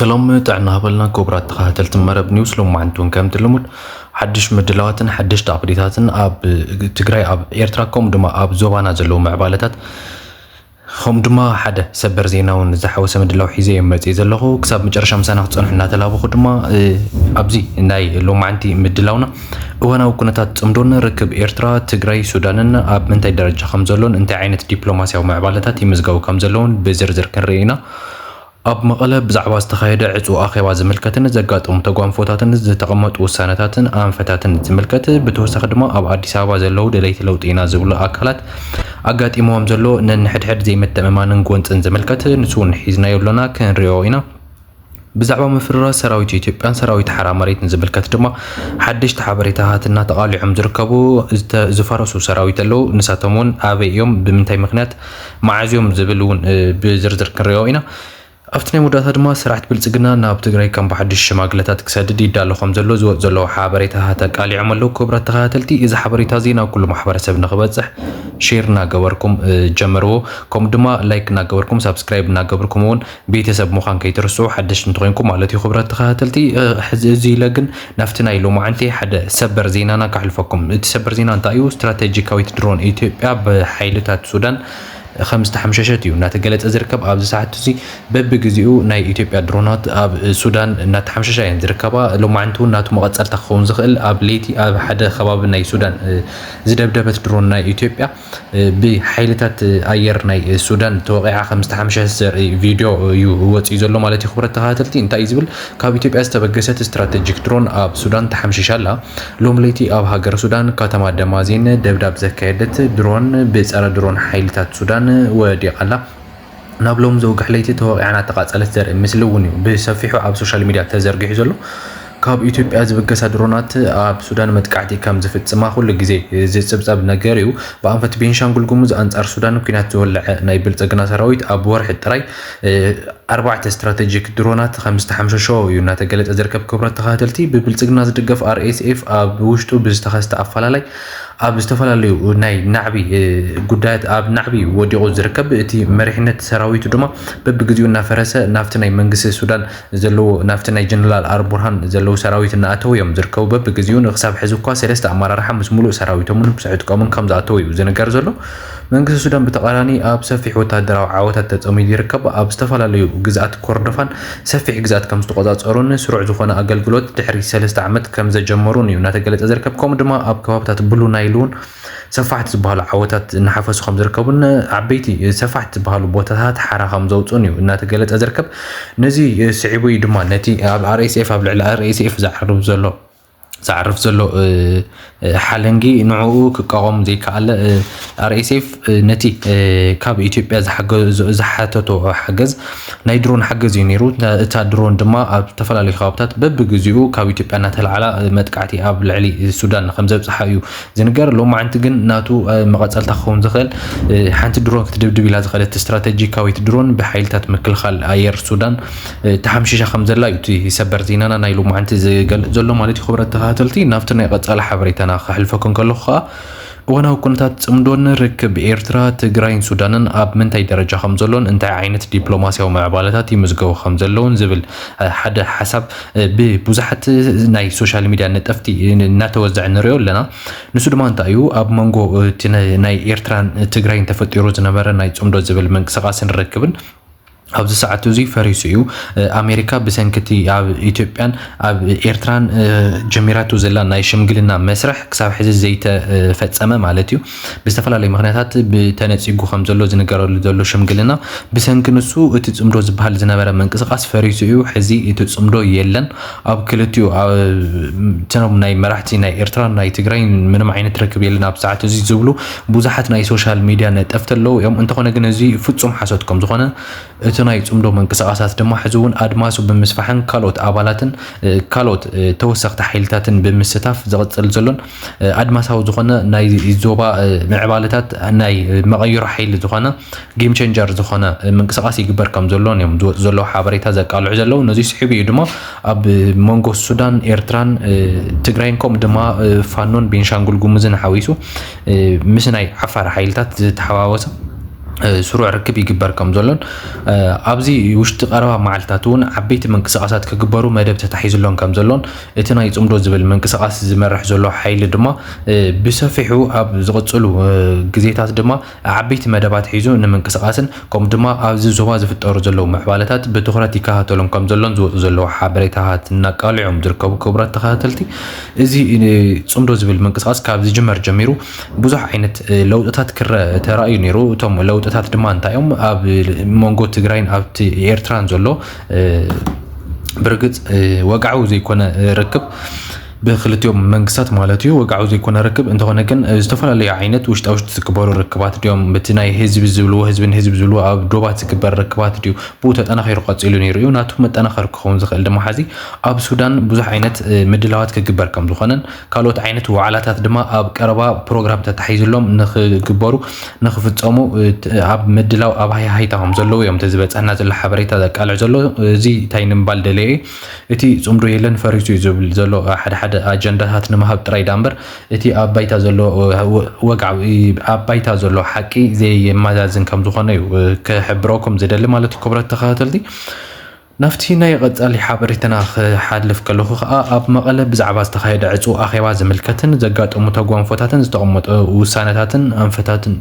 ሎም ጥዕና ሃበልና ክቡራት ተኸታተልቲ መረብ ኒውስ። ሎማዓንቲ እውን ከምቲ ልሙድ ሓድሽ ምድላዋትን ሓደሽቲ ኣፕዴታትን ኣብ ትግራይ፣ ኣብ ኤርትራ፣ ከምኡ ድማ ኣብ ዞባና ዘለዉ ምዕባለታት፣ ከምኡ ድማ ሓደ ሰበር ዜና እውን ዝሓወሰ ምድላው ሒዘ እየ መፅእ ዘለኹ። ክሳብ መጨረሻ ምሳና ክትፀንሑ እናተላበኹ ድማ፣ እ፣ ኣብዚ ናይ ሎማዓንቲ ምድላውና እዋናዊ ኩነታት ፅምዶን ርክብ ኤርትራ፣ ትግራይ፣ ሱዳንን ኣብ ምንታይ ደረጃ ከም ዘሎን እንታይ ዓይነት ዲፕሎማሲያዊ ምዕባለታት ይምዝገቡ ከም ዘለውን ብዝርዝር ክንርኢ ኢና። ኣብ መቐለ ብዛዕባ ዝተኻየደ ዕጹ ኣኼባ ዝምልከትን ዘጋጠሙ ተጓንፎታትን ዝተቐመጡ ውሳነታትን ኣንፈታትን ዝምልከት፣ ብተወሳኺ ድማ ኣብ ኣዲስ ኣበባ ዘለዉ ደለይቲ ለውጢ ኢና ዝብሉ ኣካላት ኣጋጢምዎም ዘሎ ነንሕድሕድ ዘይምትእምማንን ጎንፅን ዝምልከት፣ ንሱ እውን ሒዝናዮ ኣሎና፣ ክንሪኦ ኢና። ብዛዕባ ምፍርራስ ሰራዊት ኢትዮጵያን ሰራዊት ሓራ መሬትን ዝምልከት ድማ ሓደሽቲ ሓበሬታታት እናተቓልዖም ዝርከቡ ዝተ-፣ ዝፈረሱ ሰራዊት ኣለዉ። ንሳቶም እውን ኣበይ እዮም፣ ብምንታይ ምኽንያት፣ መዓዝ እዮም ዝብል እውን፣ እ፣ ብዝርዝር ክንሪኦ ኢና። ኣብቲ ናይ መወዳእታ ድማ ስራሕቲ ብልጽግና ናብ ትግራይ ከም ብሓድሽ ሽማግለታት ክሰድድ ይዳሎ ከም ዘሎ ዝወጽእ ዘሎ ሓበሬታታት ኣቃሊዖም ኣለዉ። ክቡራት ተኸታተልቲ፣ እዚ ሓበሬታ እዚ ናብ ኩሉ ማሕበረሰብ ንኽበጽሕ ሼር እናገበርኩም፣ እ፣ ጀምርዎ። ከምኡ ድማ ላይክ እናገበርኩም፣ ሳብስክራይብ እናገበርኩም እውን ቤተሰብ ምዃን ከይትርስዑ፣ ሓደሽቲ እንተኾይንኩም ማለት እዩ። ክቡራት ተኸታተልቲ፣ እ፣ ሕዚ እዚ ኢለ ግን ናብቲ ናይ ሎማዓንቲ ሓደ ሰበር ዜናና ከሕልፈኩም። እቲ ሰበር ዜና እንታይ እዩ? ስትራቴጂካዊት ድሮን ኢትዮጵያ ብሓይልታት ሱዳን ከም ዝተሓምሸሸት እዩ እናተገለጸ ዝርከብ። ኣብዚ ሰዓት እዚ በብግዜኡ ናይ ኢትዮጵያ ድሮናት ኣብ ሱዳን እናተሓምሸሻ እየን ዝርከባ። ሎማዓንቲ እውን ናቱ መቐጸልታ ክኸውን ዝኽእል፣ ኣብ ለይቲ ኣብ ሓደ ከባቢ ናይ ሱዳን፣ እ፣ ዝደብደበት ድሮን ናይ ኢትዮጵያ፣ እ፣ ብሓይልታት ኣየር ናይ ሱዳን ተወቒዓ ከም ዝተሓምሸሸት ዘርኢ ቪድዮ እዩ ወፂኡ ዘሎ ማለት እዩ። ክቡራት ተኸታተልቲ፣ እንታይ እዩ ዝብል? ካብ ኢትዮጵያ ዝተበገሰት ስትራቴጂክ ድሮን ኣብ ሱዳን ተሓምሺሻ ኣላ። ሎም ለይቲ ኣብ ሃገር ሱዳን ከተማ ደማዜን ደብዳብ ዘካየደት ድሮን ብጸረ ድሮን ሓይልታት ሱዳን ወዲቓ ኣላ። ናብ ሎም ዘውግሕ ለይቲ ተወቒዓ እናተቓጸለት ዘርኢ ምስሊ እውን እዩ ብሰፊሑ ኣብ ሶሻል ሚድያ ተዘርጊሑ ዘሎ። ካብ ኢትዮጵያ ዝብገሳ ድሮናት ኣብ ሱዳን መጥቃዕቲ ከም ዝፍጽማ ኩሉ ግዜ ዝጽብጸብ ነገር እዩ። ብኣንፈት ቤንሻንጉል ጉሙዝ ኣንጻር ሱዳን ኲናት ዝወለዐ ናይ ብልጽግና ሰራዊት ኣብ ወርሒ ጥራይ፣ እ፣ ኣርባዕተ ስትራቴጂክ ድሮናት ከም ዝተሓምሸሾ እዩ እናተገለጸ ዝርከብ። ክቡራት ተኸታተልቲ፣ ብብልጽግና ዝድገፍ ኣር ኤስ ኤፍ ኣብ ውሽጡ ብዝተኸስተ ኣፈላላይ ኣብ ዝተፈላለዩ ናይ ናዕቢ፣ እ፣ ጉዳያት ኣብ ናዕቢ ወዲቑ ዝርከብ። እቲ መሪሕነት ሰራዊቱ ድማ በብግዜኡ እናፈረሰ ናብቲ ናይ መንግስቲ ሱዳን ዘለዎ፣ ናብቲ ናይ ጀነራል ኣልቡርሃን ዘለዉ ሰራዊት እናኣተዉ እዮም ዝርከቡ። በብግዜኡ ንክሳብ ሕዚ እኳ ሰለስተ ኣመራርሓ ምስ ሙሉእ ሰራዊቶምን ምስ ዕጥቆምን ከም ዝኣተዉ እዩ ዝንገር ዘሎ። መንግስቲ ሱዳን ብተቓራኒ ኣብ ሰፊሕ ወታደራዊ ዓወታት ተጸሚዱ ይርከብ። ኣብ ዝተፈላለዩ ግዝኣት ኮርዶፋን ሰፊሕ ግዝኣት ከም ዝተቆጻጸሩን ስሩዕ ዝኾነ ኣገልግሎት ድሕሪ ሰለስተ ዓመት ከም ዘጀመሩን እዩ እናተገለጸ ዝርከብ። ከምኡ ድማ ኣብ ከባብታት ብሉ ናይል እውን ሰፋሕቲ ዝበሃሉ ዓወታት እናሓፈሱ ከም ዝርከቡን ዓበይቲ ሰፋሕቲ ዝበሃሉ ቦታታት ሓራ ከም ዘውፅኡን እዩ እናተገለጸ ዝርከብ። ነዚ ስዒቡ እዩ ድማ ነቲ ኣብ ኣር ኤስ ኤፍ፣ ኣብ ልዕሊ ኣር ኤስ ኤፍ ዝዓርብ ዘሎ፣ ዝዓርፍ ዘሎ፣ እ፣ እ፣ ሓለንጊ ንዕኡ ክቃወም ዘይከኣለ፣ እ፣ ኣር ኤስ ኤፍ፣ እ፣ ነቲ፣ እ፣ ካብ ኢትዮጵያ ዝሓገ-፣ ዝ-፣ ዝሓተቶ ሓገዝ ናይ ድሮን ሓገዝ እዩ ነይሩ። እታ፣ እታ ድሮን ድማ ኣብ ዝተፈላለዩ ከባብታት በብግዜኡ ካብ ኢትዮጵያ እናተላዕላ፣ እ፣ መጥቃዕቲ ኣብ ልዕሊ ሱዳን ከም ዘብጽሓ እዩ ዝንገር። ሎማዓንቲ ግን ናቱ፣ እ፣ መቐጸልታ ክኸውን ዝኽእል፣ እ፣ ሓንቲ ድሮን ክትድብድብ ኢላ ዝኸደት ስትራቴጂካዊት ድሮን ብሓይልታት ምክልኻል ኣየር ሱዳን፣ እ፣ ተሓምሺሻ ከም ዘላ እዩ እቲ ሰበር ዜናና ናይ ሎማዓንቲ ዝገልጽ ዘሎ ማለት እዩ። ክቡራት ተኸታተልቲ፣ ናብቲ ናይ ቀጻሊ ሓበሬታና ከሕልፈኩም ከለኹ ከኣ፣ እዋናዊ ኩነታት ጽምዶን ርክብ ኤርትራ፣ ትግራይን ሱዳንን ኣብ ምንታይ ደረጃ ከም ዘሎን እንታይ ዓይነት ዲፕሎማሲያዊ ምዕባለታት ይምዝገቡ ከም ዘለውን ዝብል፣ እ፣ ሓደ ሓሳብ፣ እ፣ ብብዙሓት ናይ ሶሻል ሚድያ ነጠፍቲ እናተወዝዐ ንሪኦ ኣለና። ንሱ ድማ እንታይ እዩ? ኣብ መንጎ፣ እ፣ እቲ ነ-፣ ናይ ኤርትራን ትግራይን ተፈጢሩ ዝነበረ ናይ ጽምዶ ዝብል ምንቅስቓስን ርክብን ኣብዚ ሰዓት እዚ ፈሪሱ እዩ። እ፣ ኣሜሪካ ብሰንኪ እቲ ኣብ ኢትዮጵያን ኣብ ኤርትራን፣ እ፣ ጀሚራቶ ዘላ ናይ ሽምግልና መስርሕ ክሳብ ሕዚ ዘይተፈጸመ ማለት እዩ፣ ብዝተፈላለዩ ምኽንያታት ብተነጺጉ ከም ዘሎ ዝንገረሉ ዘሎ ሽምግልና፣ ብሰንኪ ንሱ እቲ ጽምዶ ዝበሃል ዝነበረ ምንቅስቓስ ፈሪሱ እዩ። ሕዚ እቲ ጽምዶ የለን። ኣብ ክልቲኡ፣ ኣብ፣ እቶም ናይ መራሕቲ ናይ ኤርትራን ናይ ትግራይን ምንም ዓይነት ርክብ የለን ኣብ ሰዓት እዚ ዝብሉ ብዙሓት ናይ ሶሻል ሚድያ ነጠፍቲ ኣለዉ እዮም። እንተኾነ ግን እዚ ፍጹም ሓሶት ከም ዝኾነ፣ እቲ ናይ ጽምዶ ምንቅስቓሳት ድማ ሕዚ እውን ኣድማሱ ብምስፋሕን ካልኦት ኣባላትን፣ እ፣ ካልኦት፣ እ፣ ተወሰኽቲ ሓይልታትን ብምስታፍ ዝቕጽል ዘሎን፣ እ፣ ኣድማሳዊ ዝኾነ ናይ ዞባ፣ እ፣ ምዕባለታት ናይ መቐይሮ ሓይሊ ዝኾነ፣ ጌም ቼንጀር ዝኾነ፣ እ፣ ምንቅስቓስ ይግበር ከም ዘሎን እዮም ዝወጽኡ ዘለዉ ሓበሬታ ዘቃልዑ ዘለዉ። ነዚ ስዒቡ እዩ ድማ ኣብ መንጎ ሱዳን፣ ኤርትራን፣ እ፣ ትግራይን ከምኡ ድማ፣ እ፣ ፋኖን ቤንሻንጉል ጉሙዝን ሓዊሱ፣ እ፣ ምስ ናይ ዓፋር ሓይልታት ዝተሓዋወሰ ስሩዕ ርክብ ይግበር ከም ዘሎን ኣብዚ ውሽጢ ቀረባ መዓልታት እውን ዓበይቲ ምንቅስቃሳት ክግበሩ መደብ ተታሒዝሎም ከም ዘሎን እቲ ናይ ጽምዶ ዝብል ምንቅስቃስ ዝመርሕ ዘሎ ሓይሊ ድማ ብሰፊሑ ኣብ ዝቕጽሉ ግዜታት ድማ ዓበይቲ መደባት ሒዙ ንምንቅስቃስን ከምኡ ድማ ኣብዚ ዞባ ዝፍጠሩ ዘለዉ ምዕባለታት ብትኹረት ይከታተሎም ከም ዘሎን ዝወፁ ዘለዉ ሓበሬታታት እናቃልዖም ዝርከቡ ክቡራት ተኸታተልቲ፣ እዚ ጽምዶ ዝብል ምንቅስቃስ ካብ ዝጅመር ጀሚሩ ብዙሕ ዓይነት ለውጥታት ክረ ተራእዩ ነይሩ። እቶም ለውጥታት ድማ እንታይ እዮም? ኣብ መንጎ ትግራይን ኣብቲ ኤርትራን ዘሎ ብርግጽ ወግዓዊ ዘይኮነ ርክብ ብክልቲኦም መንግስታት ማለት እዩ ወግዓዊ ዘይኮነ ርክብ እንተኾነ ግን ዝተፈላለዩ ዓይነት ውሽጣ ውሽጢ ዝግበሩ ርክባት ድዮም እቲ ናይ ህዝቢ ዝብልዎ ህዝብን ህዝቢ ዝብልዎ ኣብ ዶባት ዝግበር ርክባት ድዩ ብኡ ተጠናኺሩ ቀፂሉ ነይሩ እዩ ናቱ መጠናኸሪ ክኸውን ዝኽእል ድማ ሓዚ ኣብ ሱዳን ብዙሕ ዓይነት ምድላዋት ክግበር ከም ዝኾነን ካልኦት ዓይነት ዋዕላታት ድማ ኣብ ቀረባ ፕሮግራም ተታሒዝሎም ንክግበሩ ንክፍፀሙ ኣብ ምድላው ኣብ ሃይሃይታ ከም ዘለዉ እዮም እቲ ዝበፀሐና ዘሎ ሓበሬታ ዘቃልዕ ዘሎ እዚ እንታይ ንምባል ደለየ እቲ ጽምዶ የለን ፈሪሱ እዩ ዝብል ዘሎ ሓደ ሓደ ኣጀንዳታት ንምሃብ ጥራይ ዳ እምበር እቲ ኣብ ባይታ ዘሎ ወግዓዊ ኣብ ባይታ ዘሎ ሓቂ ዘየመዛዝን ከም ዝኾነ እዩ ክሕብረኩም ዝደሊ ማለት ክብረት ተኸታተልቲ ናብቲ ናይ ቀጻሊ ሓበሬታና ክሓልፍ ከለኹ ከዓ ኣብ መቐለ ብዛዕባ ዝተኻየደ ዕፁ ኣኼባ ዝምልከትን ዘጋጠሙ ተጓንፎታትን ዝተቐመጠ ውሳነታትን ኣንፈታትን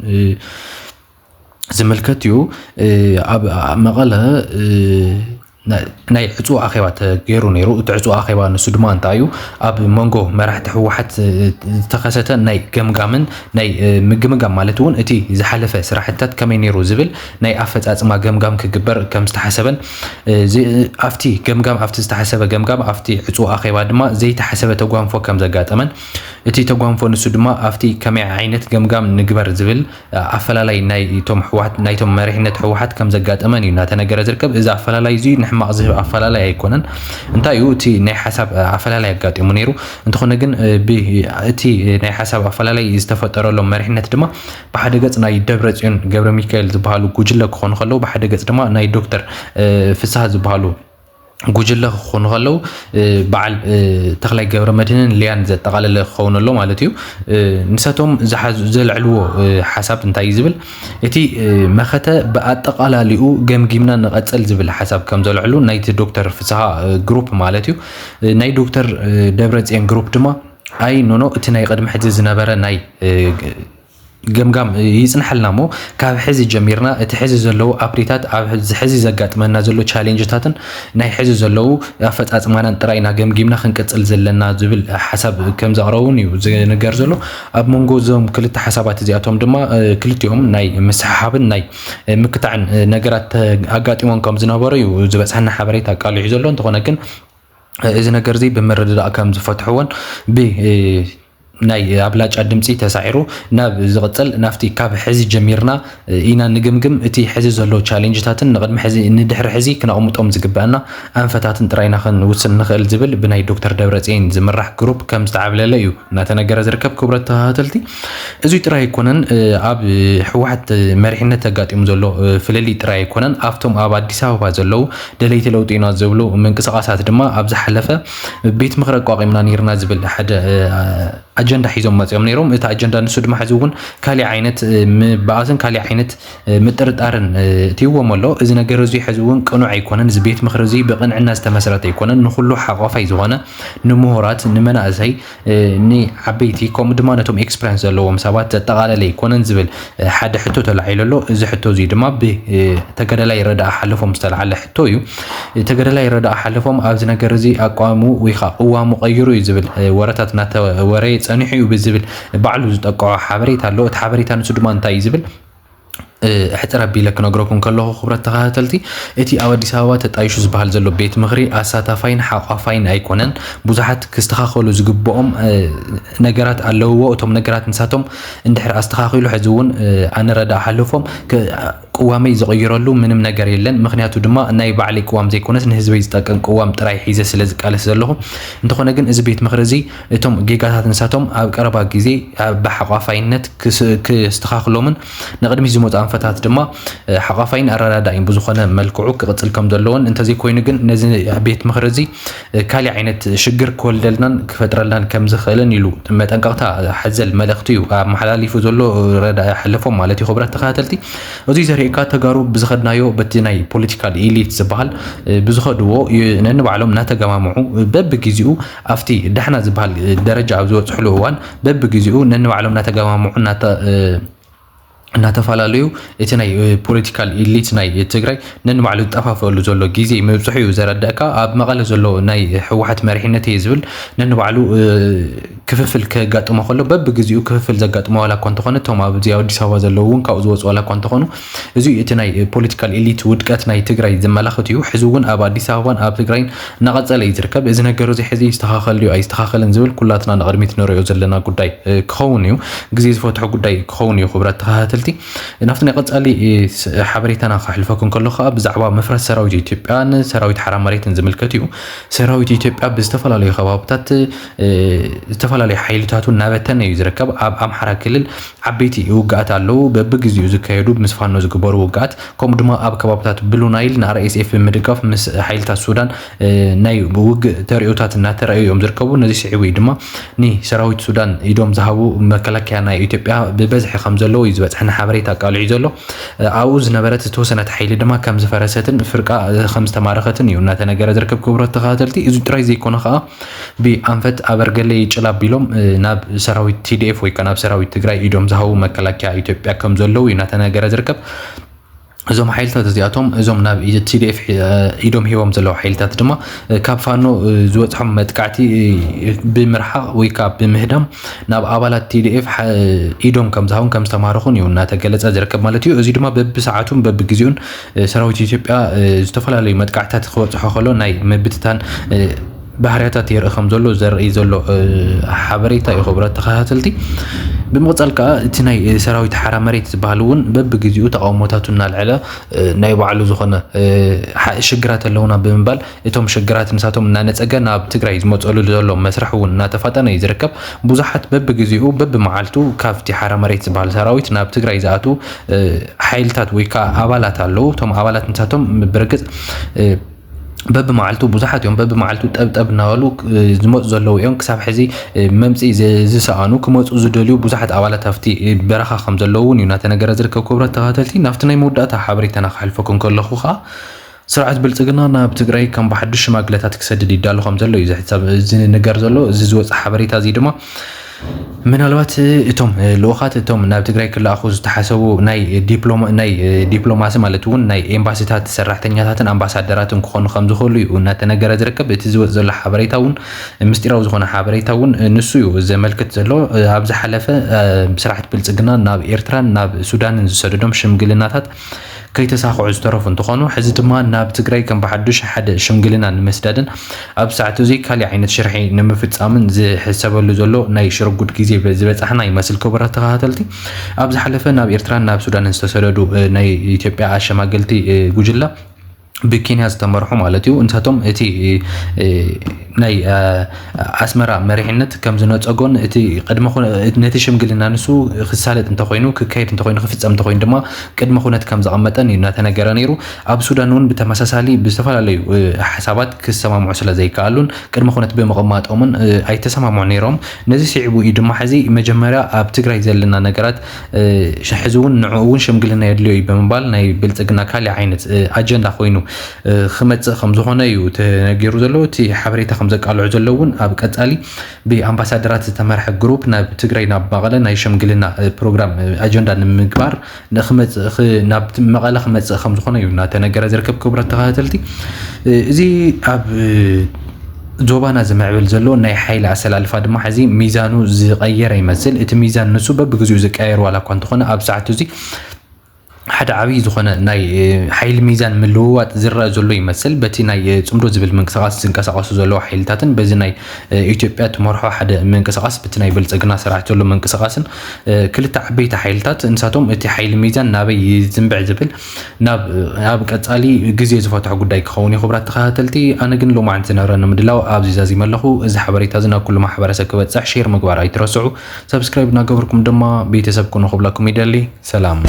ዝምልከት እዩ። ኣብ መቐለ ናይ ዕፁ ኣኼባ ተገይሩ ነይሩ። እቲ ዕፁ ኣኼባ ንሱ ድማ እንታይ እዩ ኣብ መንጎ መራሕቲ ህወሓት ዝተኸሰተ ናይ ገምጋምን ናይ ምግምጋም ማለት እውን እቲ ዝሓለፈ ስራሕትታት ከመይ ነይሩ ዝብል ናይ ኣፈፃፅማ ገምጋም ክግበር ከም ዝተሓሰበን ኣብቲ ገምጋም ኣብቲ ዝተሓሰበ ገምጋም ኣብቲ ዕፁ ኣኼባ ድማ ዘይተሓሰበ ተጓንፎ ከም ዘጋጠመን እቲ ተጓንፎ ንሱ ድማ ኣብቲ ከመይ ዓይነት ገምጋም ንግበር ዝብል ኣፈላላይ ናይ ቶም ህወሓት ናይቶም መሪሕነት ህወሓት ከም ዘጋጠመን እዩ እናተነገረ ዝርከብ። እዚ ኣፈላላይ እዚ ንሕማቕ ዝህብ ኣፈላላይ ኣይኮነን። እንታይ እዩ እቲ ናይ ሓሳብ ኣፈላላይ ኣጋጢሙ ነይሩ። እንተኾነ ግን እቲ ናይ ሓሳብ ኣፈላላይ ዝተፈጠረሎም መሪሕነት ድማ ብሓደ ገፅ ናይ ደብረ ፅዮን ገብረ ሚካኤል ዝበሃሉ ጉጅለ ክኾኑ ከለዉ ብሓደ ገፅ ድማ ናይ ዶክተር ፍስሃ ዝበሃሉ ጉጅለ ክኾኑ ከለዉ በዓል ተኽላይ ገብረ መድህንን ሊያን ዘጠቓለለ ክኸውን ኣሎ ማለት እዩ። ንሳቶም ዘልዕልዎ ሓሳብ እንታይ እዩ ዝብል እቲ መኸተ ብኣጠቓላሊኡ ገምጊምና ንቐፅል ዝብል ሓሳብ ከም ዘልዕሉ ናይቲ ዶክተር ፍስሃ ግሩፕ ማለት እዩ። ናይ ዶክተር ደብረፅዮን ግሩፕ ድማ ኣይ ኖኖ እቲ ናይ ቅድሚ ሕዚ ዝነበረ ናይ ገምጋም ይጽንሐልና እሞ ካብ ሕዚ ጀሚርና እቲ ሕዚ ዘለዉ ኣፕዴታት ኣብ ሕዚ ዘጋጥመና ዘሎ ቻሌንጅታትን ናይ ሕዚ ዘለዉ ኣፈጻጽማናን ጥራይ ኢና ገምጊምና ክንቅጽል ዘለና ዝብል ሓሳብ ከም ዘቕረቡን እዩ ዝንገር ዘሎ። ኣብ መንጎ እዞም ክልተ ሓሳባት እዚኣቶም ድማ ክልቲኦም ናይ ምስሕሓብን ናይ ምክታዕን ነገራት ኣጋጢሞም ከም ዝነበሩ እዩ ዝበጽሐና ሓበሬታ ኣቃሊዑ ዘሎ። እንተኾነ ግን እዚ ነገር እዚ ብምርድዳእ ከም ዝፈትሕዎን ብ ናይ ኣብላጫ ድምፂ ተሳዒሩ ናብ ዝቕፅል ናብቲ ካብ ሕዚ ጀሚርና ኢና ንግምግም እቲ ሕዚ ዘሎ ቻሌንጅታትን ንቅድሚ ሕዚ ንድሕሪ ሕዚ ክነቕምጦም ዝግበአና ኣንፈታትን ጥራይና ክንውስን ንኽእል ዝብል ብናይ ዶክተር ደብረፅየን ዝምራሕ ግሩፕ ከም ዝተዓብለለ እዩ እናተነገረ ዝርከብ። ክቡረት ተኸታተልቲ እዚ ጥራይ ኣይኮነን ኣብ ህወሓት መሪሕነት ተጋጢሙ ዘሎ ፍልልይ ጥራይ ኣይኮነን ኣብቶም ኣብ ኣዲስ ኣበባ ዘለዉ ደለይቲ ለውጢ ኢና ዝብሉ ምንቅስቃሳት ድማ ኣብ ዝሓለፈ ቤት ምኽሪ ኣቋቒምና ነይርና ዝብል ሓደ ኣጀንዳ ሒዞም መፅኦም ነይሮም። እቲ ኣጀንዳ ንሱ ድማ ሕዚ እውን ካሊእ ዓይነት ምባኣስን ካሊእ ዓይነት ምጥርጣርን እትይዎም ኣሎ። እዚ ነገር እዚ ሕዚ እውን ቅኑዕ ኣይኮነን። እዚ ቤት ምኽሪ እዚ ብቅንዕና ዝተመስረተ ኣይኮነን። ንኩሉ ሓቋፋይ ዝኾነ ንምሁራት፣ ንመናእሰይ፣ ንዓበይቲ ከምኡ ድማ ነቶም ኤክስፐሪንስ ዘለዎም ሰባት ዘጠቓለለ ኣይኮነን ዝብል ሓደ ሕቶ ተላዒሉ ኣሎ። እዚ ሕቶ እዚ ድማ ብተጋዳላይ ረዳኣ ሓለፎም ዝተላዓለ ሕቶ እዩ። ተጋዳላይ ረዳኣ ሓለፎም ኣብዚ ነገር እዚ ኣቋሙ ወይ ከዓ ቅዋሙ ቀይሩ እዩ ዝብል ወረታት እናተወረየ ፀኒሑ እዩ ብዝብል ባዕሉ ዝጠቅዖ ሓበሬታ ኣሎ። እቲ ሓበሬታ ንሱ ድማ እንታይ እዩ ዝብል ሕፅር ኣቢለ ክነግረኩም ከለኹ ክብረት ተኸታተልቲ እቲ ኣብ ኣዲስ ኣበባ ተጣይሹ ዝበሃል ዘሎ ቤት ምኽሪ ኣሳታፋይን ሓቋፋይን ኣይኮነን። ብዙሓት ክስተኻኸሉ ዝግብኦም ነገራት ኣለውዎ። እቶም ነገራት ንሳቶም እንድሕር ኣስተኻኺሉ ሕዚ እውን ኣነ ረዳኣ ሓለፎም ቅዋመይ ዝቕይረሉ ምንም ነገር የለን። ምኽንያቱ ድማ ናይ ባዕለይ ቅዋም ዘይኮነስ ንህዝበይ ዝጠቅም ቅዋም ጥራይ ሒዘ ስለ ዝቃለስ ዘለኹ። እንተኾነ ግን እዚ ቤት ምኽሪ እዚ እቶም ጌጋታት ንሳቶም ኣብ ቀረባ ግዜ ብሓቋፋይነት ክስ- ክስተኻኽሎምን ንቕድሚት ዝመፁ ኣንፈታት ድማ ሓቋፋይን ኣረዳዳኢን ብዝኾነ መልክዑ ክቕፅል ከም ዘለዎን፣ እንተዘይኮይኑ ግን ነዚ ቤት ምኽሪ እዚ ካሊእ ዓይነት ሽግር ክወልደልናን ክፈጥረልናን ከም ዝኽእልን ኢሉ መጠንቀቕታ ሓዘል መልእኽቲ እዩ ኣመሓላሊፉ ዘሎ። ረዳ ሓለፎም ማለት እዩ። ክቡራት ተኸታተልቲ፣ እዚ ዘርእየካ ተጋሩ ብዝኸድናዮ በቲ ናይ ፖለቲካል ኢሊት ዝበሃል ብዝኸድዎ ነንባዕሎም እናተገማምዑ በብግዜኡ ኣብቲ ዳሕና ዝበሃል ደረጃ ኣብ ዝበፅሕሉ እዋን በብግዜኡ ነንባዕሎም እናተገማምዑ እናተ እናተፈላለዩ እቲ ናይ ፖለቲካል ኢሊት ናይ ትግራይ ነንባዕሉ ዝጠፋፈሉ ዘሎ ግዜ ምብፅሑ እዩ ዘረድእካ። ኣብ መቐለ ዘሎ ናይ ህወሓት መሪሕነት እየ ዝብል ነንባዕሉ ክፍፍል ከጋጥሞ ከሎ በብግዜኡ ክፍፍል ዘጋጥሞ ዋላ እኳ እንተኾነ እቶም ኣብዚ ኣብ ኣዲስ ኣበባ ዘለዉ እውን ካብኡ ዝወፁ ዋላ እኳ እንተኾኑ እዚ እቲ ናይ ፖለቲካል ኢሊት ውድቀት ናይ ትግራይ ዘመላኽት እዩ። ሕዚ እውን ኣብ ኣዲስ ኣበባን ኣብ ትግራይን እናቐፀለ እዩ ዝርከብ። እዚ ነገር እዚ ሕዚ ይስተኻኸል ድዩ ኣይስተኻኸልን ዝብል ኩላትና ንቕድሚት ንሪኦ ዘለና ጉዳይ ክኸውን እዩ። ግዜ ዝፈትሖ ጉዳይ ክኸውን እዩ። ክቡራት ተኸታተልቲ፣ ናብቲ ናይ ቀጻሊ ሓበሬታና ከሕልፈኩም ከሎ ከዓ ብዛዕባ ምፍራስ ሰራዊት ኢትዮጵያን ሰራዊት ሓራ መሬትን ዝምልከት እዩ። ሰራዊት ኢትዮጵያ ብዝተፈላለዩ ከባብታት ዝተፈላለዩ ሓይልታቱ እናበተነ እዩ ዝርከብ። ኣብ ኣምሓራ ክልል ዓበይቲ ውግኣት ኣለዉ። በብግዚኡ ዝካየዱ ምስ ፋኖ ዝግበሩ ውግኣት ከምኡ ድማ ኣብ ከባብታት ብሉ ናይል ን ኣር ኤስ ኤፍ ብምድጋፍ ምስ ሓይልታት ሱዳን ናይ ውግእ ተርእዮታት እናተረኣዩ እዮም ዝርከቡ። ነዚ ስዒቡ እዩ ድማ ንሰራዊት ሱዳን ኢዶም ዝሃቡ መከላከያ ናይ ኢትዮጵያ ብበዝሒ ከም ዘለዉ እዩ ዝበፅሐና ሓበሬታ ኣቃሊዑ ዘሎ። ኣብኡ ዝነበረት ዝተወሰነት ሓይሊ ድማ ከም ዝፈረሰትን ፍርቃ ከም ዝተማረኸትን እዩ እናተነገረ ዝርከብ። ክቡራት ተኸታተልቲ፣ እዚ ጥራይ ዘይኮነ ከዓ ብኣንፈት ኣበርገለ ይጭል ኣቢሎም ናብ ሰራዊት ቲ ዲ ኤፍ ወይ ከዓ ናብ ሰራዊት ትግራይ ኢዶም ዝሃቡ መከላከያ ኢትዮጵያ ከም ዘለዉ እዩ እናተነገረ ዝርከብ። እዞም ሓይልታት እዚኣቶም እዞም ናብ ቲ ዲ ኤፍ ኢዶም ሂቦም ዘለዉ ሓይልታት ድማ ካብ ፋኖ ዝበፅሖም መጥቃዕቲ ብምርሓቕ ወይ ከዓ ብምህዳም ናብ ኣባላት ቲ ዲ ኤፍ ኢዶም ከም ዝሃቡን ከም ዝተማረኹን እዩ እናተገለፀ ዝርከብ ማለት እዩ። እዚ ድማ በብሰዓቱን በብግዜኡን ሰራዊት ኢትዮጵያ ዝተፈላለዩ መጥቃዕታት ክበፅሖ ከሎ ናይ ምብትታን ባህርያታት የርኢ ከም ዘሎ ዘርኢ ዘሎ ሓበሬታ እዩ። ክቡራት ተኸታተልቲ፣ ብምቕፃል ከዓ እቲ ናይ ሰራዊት ሓራ መሬት ዝበሃል እውን በብግዜኡ ተቃውሞታቱ እናልዐለ ናይ ባዕሉ ዝኾነ ሽግራት ኣለውና ብምባል እቶም ሽግራት ንሳቶም እናነፀገ ናብ ትግራይ ዝመፀሉ ዘሎ መስርሕ እውን እናተፋጠነ እዩ ዝርከብ። ብዙሓት በብግዜኡ በብመዓልቱ ካብቲ ሓራ መሬት ዝበሃል ሰራዊት ናብ ትግራይ ዝኣትዉ ሓይልታት ወይ ከዓ ኣባላት ኣለዉ። እቶም ኣባላት ንሳቶም ብርግፅ በብመዓልቱ ብዙሓት እዮም። በብመዓልቱ ጠብጠብ እናበሉ ዝመፁ ዘለዉ እዮም። ክሳብ ሕዚ መምፅኢ ዝሰኣኑ ክመፁ ዝደልዩ ብዙሓት ኣባላት ኣብቲ በረኻ ከም ዘለዉ እውን እዩ እናተነገረ ዝርከብ። ክቡራት ተኸታተልቲ፣ ናብቲ ናይ መወዳእታ ሓበሬታና ክሓልፈኩም ከለኹ ከዓ ስርዓት ብልፅግና ናብ ትግራይ ከም ብሓዱሽ ሽማግለታት ክሰድድ ይዳሎ ከም ዘሎ እዩ ዝሕሰብ ዝንገር ዘሎ። እዚ ዝወፀ ሓበሬታ እዚ ድማ ምናልባት እቶም ልኡኻት እቶም ናብ ትግራይ ክለኣኹ ዝተሓሰቡ ናይ ዲፕሎማ ናይ ዲፕሎማሲ ማለት እውን ናይ ኤምባሲታት ሰራሕተኛታትን ኣምባሳደራትን ክኾኑ ከም ዝኽእሉ እዩ እናተነገረ ዝርከብ። እቲ ዝወፅ ዘሎ ሓበሬታ እውን ምስጢራዊ ዝኾነ ሓበሬታ እውን ንሱ እዩ ዘመልክት ዘሎ። ኣብ ዝሓለፈ ስርዓት ብልፅግና ናብ ኤርትራን ናብ ሱዳንን ዝሰደዶም ሽምግልናታት ከይተሳኽዑ ዝተረፉ እንትኾኑ ሕዚ ድማ ናብ ትግራይ ከም ብሓዱሽ ሓደ ሽምግልና ንምስዳድን ኣብ ሰዓት እዚ ካሊእ ዓይነት ሽርሒ ንምፍፃምን ዝሕሰበሉ ዘሎ ናይ ሽርጉድ ግዜ ዝበፃሕና ይመስል። ክቡራት ተኸታተልቲ፣ ኣብ ዝሓለፈ ናብ ኤርትራን ናብ ሱዳንን ዝተሰደዱ ናይ ኢትዮጵያ ኣሸማገልቲ ጉጅላ ብኬንያ ዝተመርሑ ማለት እዩ። ንሳቶም እቲ ናይ ኣስመራ መሪሕነት ከም ዝነፀጎን እቲ ቅድመ ነቲ ሽምግልና ንሱ ክሳለጥ እንተኮይኑ ክካየድ እንተኮይኑ ክፍፀም እንተኮይኑ ድማ ቅድመ ኩነት ከም ዘቐመጠን እዩ እናተነገረ ነይሩ። ኣብ ሱዳን እውን ብተመሳሳሊ ብዝተፈላለዩ ሓሳባት ክሰማምዑ ስለ ዘይከኣሉን ቅድመ ኩነት ብምቕማጦምን ኣይተሰማምዑ ነይሮም። ነዚ ስዒቡ እዩ ድማ ሕዚ መጀመርያ ኣብ ትግራይ ዘለና ነገራት ሕዚ እውን ንዕኡ እውን ሽምግልና የድልዮ እዩ ብምባል ናይ ብልፅግና ካሊእ ዓይነት ኣጀንዳ ኮይኑ ክመፅእ ከም ዝኾነ እዩ ተነጊሩ ዘሎ። እቲ ሓበሬታ ከም ዘቃልዑ ዘሎ እውን ኣብ ቀፃሊ ብኣምባሳደራት ዝተመርሐ ግሩፕ ናብ ትግራይ ናብ መቐለ ናይ ሽምግልና ፕሮግራም ኣጀንዳ ንምግባር ንክመፅእ ናብ መቐለ ክመፅእ ከም ዝኾነ እዩ እናተነገረ ዝርከብ። ክቡራት ተኸታተልቲ፣ እዚ ኣብ ዞባና ዝምዕብል ዘሎ ናይ ሓይሊ ኣሰላልፋ ድማ ሕዚ ሚዛኑ ዝቐየረ ይመስል። እቲ ሚዛን ንሱ በብግዚኡ ዝቀየር ዋላ እኳ እንተኾነ ኣብ ሰዓቱ እዚ ሓደ ዓብዪ ዝኾነ ናይ ሓይሊ ሚዛን ምልውዋጥ ዝረአ ዘሎ ይመስል። በቲ ናይ ጽምዶ ዝብል ምንቅስቃስ ዝንቀሳቀሱ ዘለዉ ሓይልታትን በዚ ናይ ኢትዮጵያ ትመርሖ ሓደ ምንቅስቃስ በቲ ናይ ብልጽግና ሰራሕቲ ዘሎ ምንቅስቃስን ክልተ ዓበይቲ ሓይልታት ንሳቶም እቲ ሓይሊ ሚዛን ናበይ ዝንብዕ ዝብል ናብ ኣብ ቀጻሊ ግዜ ዝፈትሖ ጉዳይ ክኸውን እዩ። ክቡራት ተኸታተልቲ፣ ኣነ ግን ሎማዓንቲ ዝነበረኒ ምድላው ኣብዚ ዛዚመ ኣለኹ። እዚ ሓበሬታ እዚ ናብ ኩሉ ማሕበረሰብ ክበጽሕ ሼር ምግባር ኣይትረስዑ። ሰብስክራይብ እናገበርኩም ድማ ቤተሰብ ኩኑ ክብለኩም ይደሊ። ሰላም።